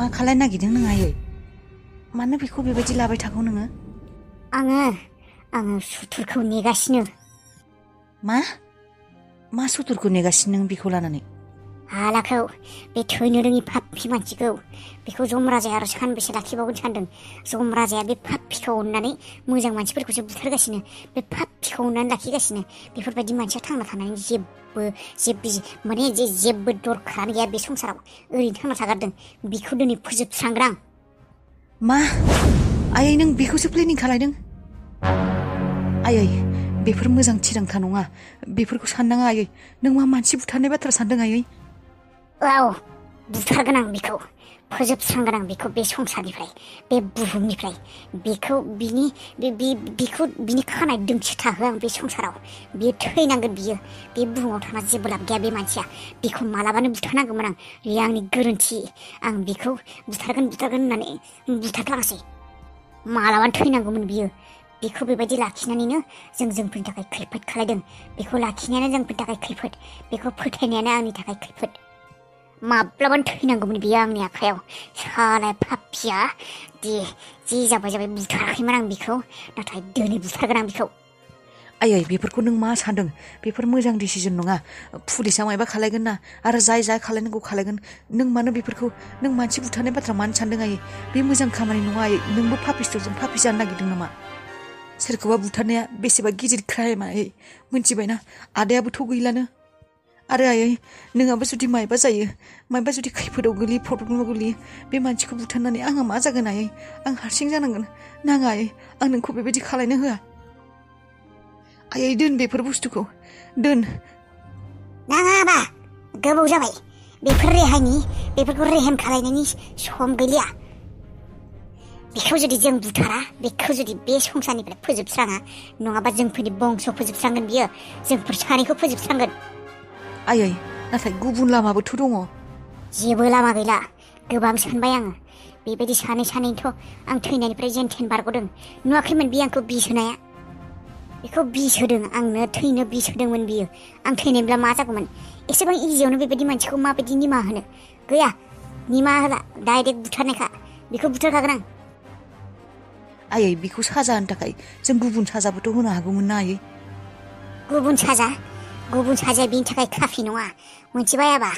मा खालायनो नागिरदों नों आयै मानो बेखौ बेबायदि लाबाय थागौ नोङो आङो सुथुरखौ नेगासिनो मा सुथुरखौ नेगासिनो नों बेखौ लानानै हालाखौ बे थैनो रोङि पाप्पि मानसिखौ बेखौ जमराजाया आरो सानबेसे लाखिबावगोन सानदों जमराजाया बे पाप्पिखौ अननानै मोजां मानसिफोरखौसो बुथारगासिनो बे पाप्पिखौ अननानै लाखिगासिनो बेफोरबायदि मानसिया थांना थानायनि जेबो दरखारानो गैया बे संसाराव ओरैनो थांना थागारदों बेखौ दिनै फोजोबस्रांगोन आं मा आयै नों बेखौसो प्लेनिं खालायदों आयै बेफोर मोजां थिरांथा नङा बेफोरखौ साननाङा आयै नों मा मानसि बुथारनाय बाथ्रा सानदों आयै औ बुथारगोन आं बेखौ फोजोबस्रांगोन आं बेखौ बे संसारनिफ्राय बे बुहुमनिफ्राय बेखौ बिनि खानाय दोंसे थाहो आं बे संसाराव बियो थैनांगोन बियो बे बुहुमाव थाना जेबो लाब गैया बे मानसिया बेखौ मालाबानो बुथारनांगौमोन आं बे आंनि गोरोन्थि आं बेखौ बुथारगोन होननानै बुथारफ्लाङासै मालाबानो थैनांगौमोन बियो बेखौ बेबायदि लाखिनानैनो जोंफोरनि थाखाय खैफोद खालायदों बेखौ लाखिनायानो जोंफोरनि थाखाय खैफोद बेखौ फोथायनायानो आंनि थाखाय खैफोद माब्लाबानो थैनांगौमोन बियो आंनि आखायाव साला पाप्पिया जि जाबाय बुथाराखैमोन आं बेखौ नाथाय दिनै बुथारगोन आं बेखौ आयै बेफोरखौ नों मा सानदों बेफोर मोजां डिसिजन नङा पुलिसा मायबा खालायगोन ना आरो जाय खालायनांगौ खालायगोन नों मानो बेफोरखौ नों मानसि बुथारनाय बाथ्रा मानो सानदों आयै बे मोजां खामानि नङा आयै नोंबो पापिस्टजों पापि जानो नागिरदों नामा सोरखौबा बुथारनाया बेसेबा गिदिर क्राइम आयै मिन्थिबायना आदायाबोथ' गैलानो आरो आयै नोंहाबो जुदि मायबा जायो मायबा जुदि खैफोदाव गोलैयो प्रब्लेमाव गोलैयो बे मानसिखौ बुथारनानै आंहा मा जागोन आयै आं हारसिं जानांगोन नाङा आयै आं नोंखौ बेबायदि खालायनो होआ आयै दोन बेफोर बुस्थुखौ दोन नाङा गोबाव जाबाय बेफोरखौ रेहान खालायनायनि सम गैलिया बेखौ जुदि जों बुथारा बेखौ जुदि बे संसारनिफ्राय फोजोबस्राङा नङाबा जोंफोरनि बंस' फोजोबस्रांगोन बियो जोंफोर सानैखौ फोजोबस्रांगोन आयै नाथाय गुबुन लामाबोथ' दङ जेबो लामा गैला गोबां सानबाय आङो बेबायदि सानैथ' आं थैनायनिफ्राय जेनथेन बारग'दों नुवाखैमोन बि आंखौ बिस होनाया बेखौ बिस होदों आंनो थैनो बिस होदोंमोन बियो आं थैनायब्ला मा जागौमोन एसेबां इजियावनो बेबायदि मानसिखौ माबायदि निमाहा होनो गैया निमाहा होला डाइरेक्ट बुथारनायखा बेखौ बुथारखागोन आं आयै बेखौ साजा होनो थाखाय जों गुबुन साजाबोथ' होनो हागौमोन ना आयै गुबुन साजाया बिनि थाखाय काफि नङा मोनथिबायाबा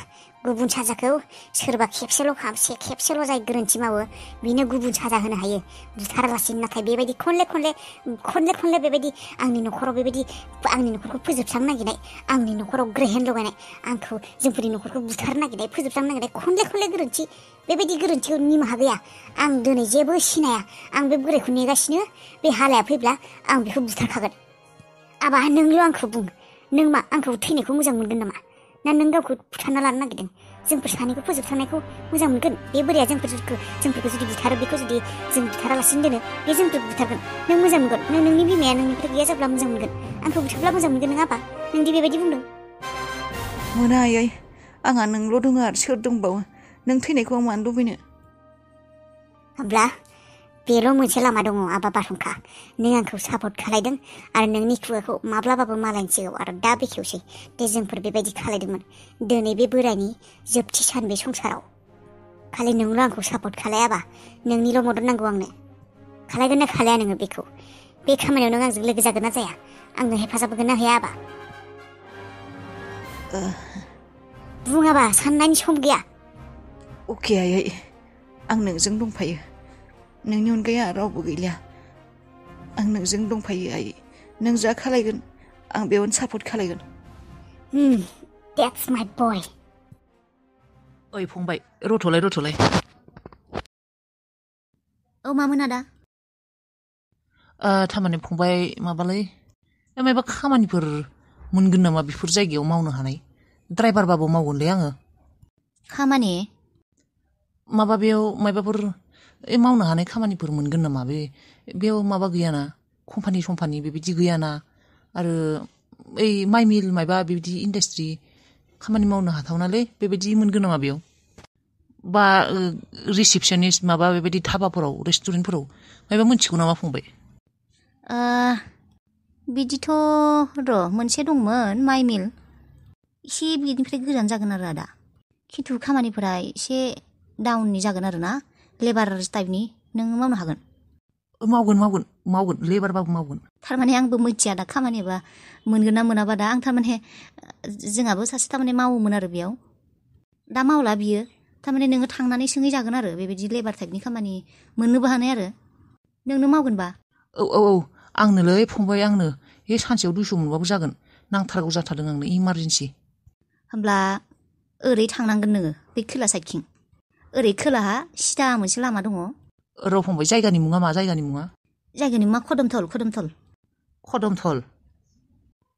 गुबुन साजाखौ सोरबा खेबसेल' जाय गोरोन्थि मावो बिनो गुबुन साजा होनो हायो बुथारालासिनो नाथाय बेबायदि खनले बेबायदि आंनि न'खरखौ फोजोबस्रांनो नागिरनाय आंनि न'खराव ग्रेहेन लगायनाय आंखौ जोंफोरनि न'खरखौ बुथारनो नागिरनाय फोजोबस्रांनो नागिरनाय खनले गोरोन्थि बेबायदि गोरोन्थिखौ निमाहा गैया आं दिनै जेबो सिनाया आं बे बोरायखौ नेगासिनो बे हालाया फैब्ला आं बेखौ बुथारखागोन आबा नोंल' आंखौ बुं नों मा आंखौ थैनायखौ मोजां मोनगोन नामा ना नों गावखौ बुथारना लानो नागिरदों जोंफोर सानैखौ फोजोबस्रांनायखौ मोजां मोनगोन बे बोराया जोंफोरखौ जुदि बुथारो बेखौ जुदि जों बुथारालासिनो दोनो बे जोंफोर बुथारगोन नों मोजां मोनगोन नोंनि बिमाया नोंनिफ्राय गैया जाब्ला मोजां मोनगोन आंखौ बुथारब्ला मोजां मोनगोन नों आबा नोंदि बेबायदि बुंदों मोना आयै आंहा नोंल' दङ आरो सोर दंबावो नों थैनायखौ आं मानो लुबैनो होमब्ला बेल' मोनसे लामा दङ आबा बारहुंखा नों आंखौ सापर्ट खालायदों आरो नोंनि खुगाखौ माब्लाबाबो मालायनि सिगाङाव आरो दा बेखेवसै दे जोंफोर बेबायदि खालायदोंमोन दिनै बे बोरायनि जोबथि सान बे संसाराव खालि नोंल' आंखौ सापर्ट खालायाबा नोंनिल' मदद नांगौ आंनो खालायगोन ना खालाया नोङो बेखौ बे खामानियाव नों आंजों लोगो जागोन ना जाया आंनो हेफाजाब होगोन ना होया आबा बुङाबा साननायनि सम गैया अके आयै आं नोंजों दंफायो नोंनि अनगायै आं रावबो गैलिया आं नोंजों दंफायो आयै नों जा खालायगोन आं बेयावनो सापर्ट खालायगोन that's my boy ओइ फंबाय रथ'लाय औ मामोन आदा थारमाने फंबाय माबालै माबा खामानिफोर मोनगोन नामा बेफोर जायगायाव मावनो हानाय ड्राइभारबाबो मावगोनलै आङो खामानि माबा बेयाव माबाफोर मावनो हानाय खामानिफोर मोनगोन नामा बेयाव माबा गैयाना कम्पानि बेबायदि गैयाना आरो ओइ माइ मिल माबा बेबायदि इन्डास्ट्रि खामानि मावनो हाथावनालै बेबायदि मोनगोन नामा बेयाव बा रिसेपसनिस्ट माबा बेबायदि धाबाफोराव रेस्टुरेन्टफोराव माबा मोनथिगौ नामा फंबाय बिदिथ' र' मोनसे दंमोन माइ मिल एसे बिनिफ्राय गोजान जागोन आरो आदा खिन्थु खामानिफोरा एसे डाउननि जागोन आरो ना लेबार टाइपनि नों मावनो हागोन मावगोन लेबारबाबो मावगोन थारमाने आंबो मिथिया दा खामानिबा मोनगोन ना मोनाबा दा आं थारमाने जोंहाबो सासे थारमाने मावोमोन आरो बेयाव दा मावला बियो थारमाने नोङो थांनानै सोंहैजागोन आरो बेबायदि लेबार टाइपनि खामानि मोननोबो हानाय आरो नोंनो मावगोनबा औ आंनोलै फंबाय आंनो सानसेयाव 200 मोनबाबो जागोन नांथारगौ जाथारदों आंनो इमारजेन्सि होमब्ला ओरै थांनांगोन नोङो बे खोला साइडथिं ओरै खोलाहा सिदा मोनसे लामा दङ र' फंबाय जायगानि मुङा मा जायगानि मुङा खदमथल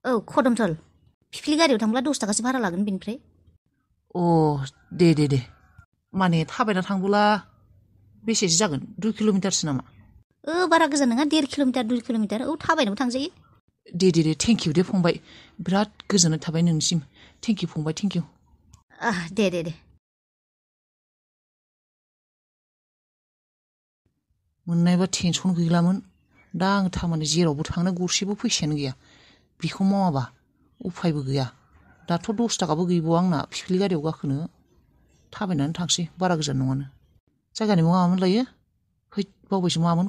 औ खदमथल फिफिलि गारियाव थांब्ला 10 थाखासो भारा लागोन बेनिफ्राय दे माने थाबायना थांबोला बेसेसो जागोन 2 किल'मिटारसो नामा बारा गोजान नङा 1.5 किल'मिटार 2 किल'मिटार थाबायनोबो थांजायो दे थेंकिउ दे फंबाय बिराद गोजोननाय थाबाय नोंनिसिम थेंकिउ फंबाय थेंकिउ दे मोननायबा टेनसन गैलामोन दा आं थारमाने जेरावबो थांनो गरसेबो फैसायानो गैया बेखौ मावाबा उफायबो गैया दाथ' 10 थाखाबो गैबावा आंना फिफिलि गारियाव गाखोनो थाबायनानै थांसै बारा गोजान नङानो जायगानि मुङा मामोन लायो बावबायसो मामोन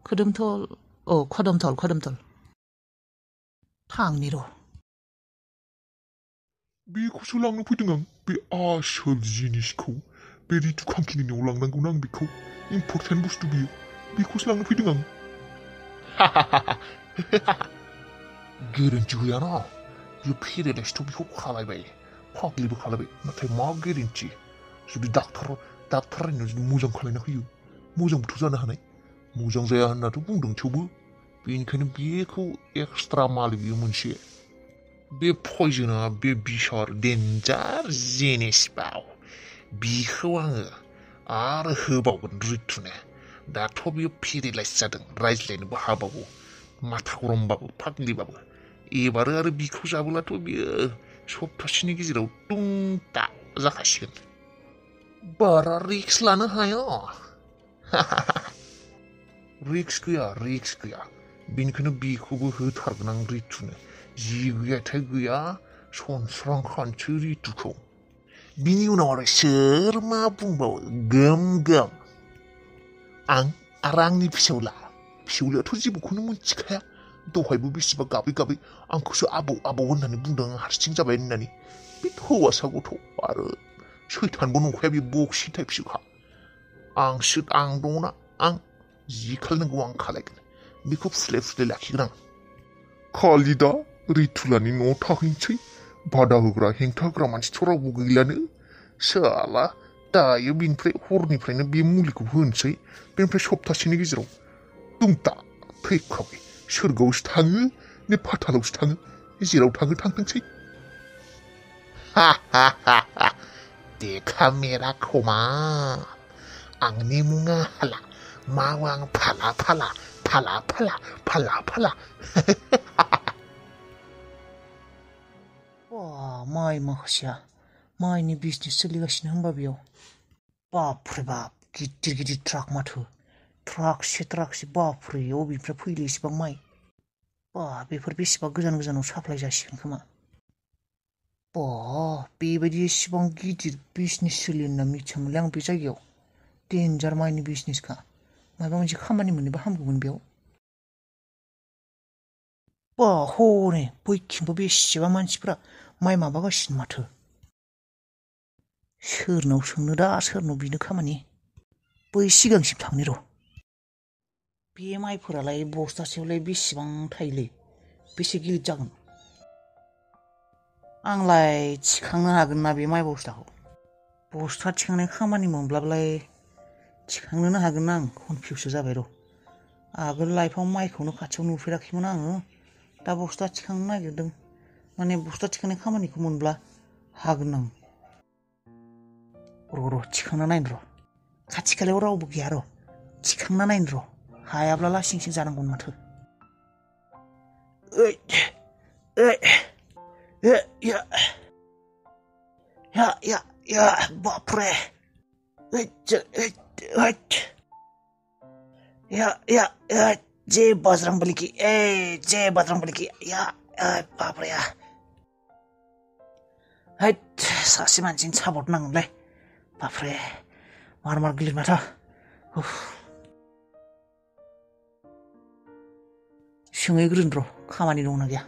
खदमथल थांनि र' बेखौसो लांनो फैदों आं बे आसोल जिनिसखौ बे रितु खांखिनियाव लांनांगौना आं बेखौ इम्परटेन्ट बुस्थु बेखौसो लांनो फैदों आं गेरेन्टि गैयाना बियो पेरेलाइसथ' बेखौ खालायबाय फाग्लिबो खालायबाय नाथाय मा गेरेन्टि जुदि डाक्टारनो जुदि मोजां खालायना होयो मोजांबोथ' जानो हानाय मोजां जाया होननाथ' बुंदों थेवबो बेनिखायनो बेखौ एक्सट्रा माल बियो मोनसे बे पयजना बे बिसर डेन्जार जिनिस बाव बिखौ आङो आरो होबावगोन रितुनो दाथ' बियो पेरेलाइस जादों रायज्लायनोबो हाबावो माथा गरमबाबो फाग्लिबाबो एबारो आरो बिखौ जाबोलाथ' बियो सप्तासेनि गेजेराव टुंटा जाखासिगोन बारा रिक्स लानो हाया रिक्स गैया बेनिखायनो बिखौबो होथारगोन आं रितुनो जि गैयाथाय गैया सनस्रांखानोसै रितुखौ बिनि उनाव आरो सोर मा बुंबावो गोम आं आरो आंनि फिसौलायाथ' जेबोखौनो मिथिखाया दहायबो बेसेबा गाबै आंखौसो आबौ होननानै बुंदों आं हारसिं जाबाय होननानै बे हौवासा गथ' आरो सैथानबो नंखाया बे बक्सि टाइपसोखा आं दङना आं जि खालायनांगौ आं खालायगोन बेखौ फुस्लाय लाखिगोन आं खालि दा रितुलानि न'आव थाहैनोसै बादा होग्रा हेंथा होग्रा मानसिथ' रावबो गैलानो साला दायो बिनिफ्राय हरनिफ्रायनो बे मुलिखौ होनोसै बेनिफ्राय सप्तासेनि गेजेराव टुंटा थैखाबाय सोरगोआवसो थाङो ने फातालावसो थाङो जेराव थाङो थांथोंसै देखा मेरा खोमा आंनि मुङा हाला मावां फाला माइ माखासेया माइनि बिजनेस सोलिगासिनो होनबा बेयाव बापरे बाप गिदिर ट्राक माथो ट्राकसे बापरे अबेनिफ्राय फैयो इसेबां माइ बेफोर बेसेबा गोजानाव साप्लाय जासिगोन खोमा बेबायदि इसेबां गिदिर बिजनेस सोलियो होनना मिथियामोनलै आं बे जायगायाव डेन्जार माइनि बिजनेसखा माबा मोनसे खामानि मोननोबा हामगौमोन बेयाव हनै बैथिंबो बेसेबा मानसिफ्रा माइ माबागासिनो माथो सोरनाव सोंनो दा सोरनाव बिनो खामानि बै सिगांसिम थांनि र' बे माइफोरालाय बस्थासेयावलाय बेसेबां थायोलै बेसे गिलिर जागोन आंलाय थिखांनो हागोन ना बे माइ बस्था थिखांनाय खामानि मोनब्लालाय थिखांनोनो हागोन ना आं कनफिउससो जाबाय र' आगोल लाइफआव माइखौनो खाथियाव नुफेराखैमोन आङो दा बस्था थिखांनो नागिरदों माने बस्था थिखांनाय खामानिखौ मोनब्ला हागोन आं र' थिखांना नायनो र' खाथि खालायाव रावबो गैया र' थिखांना नायनो र' हायाब्ला लासिं जानांगौन माथो बापरे जय बजरंगबली की बापरे सासे मानसिनि सापर्ट नांगोनलै बाफ्रे मार गिलिर माथो सोंहैग्रोनि र' खामानि दंना गैया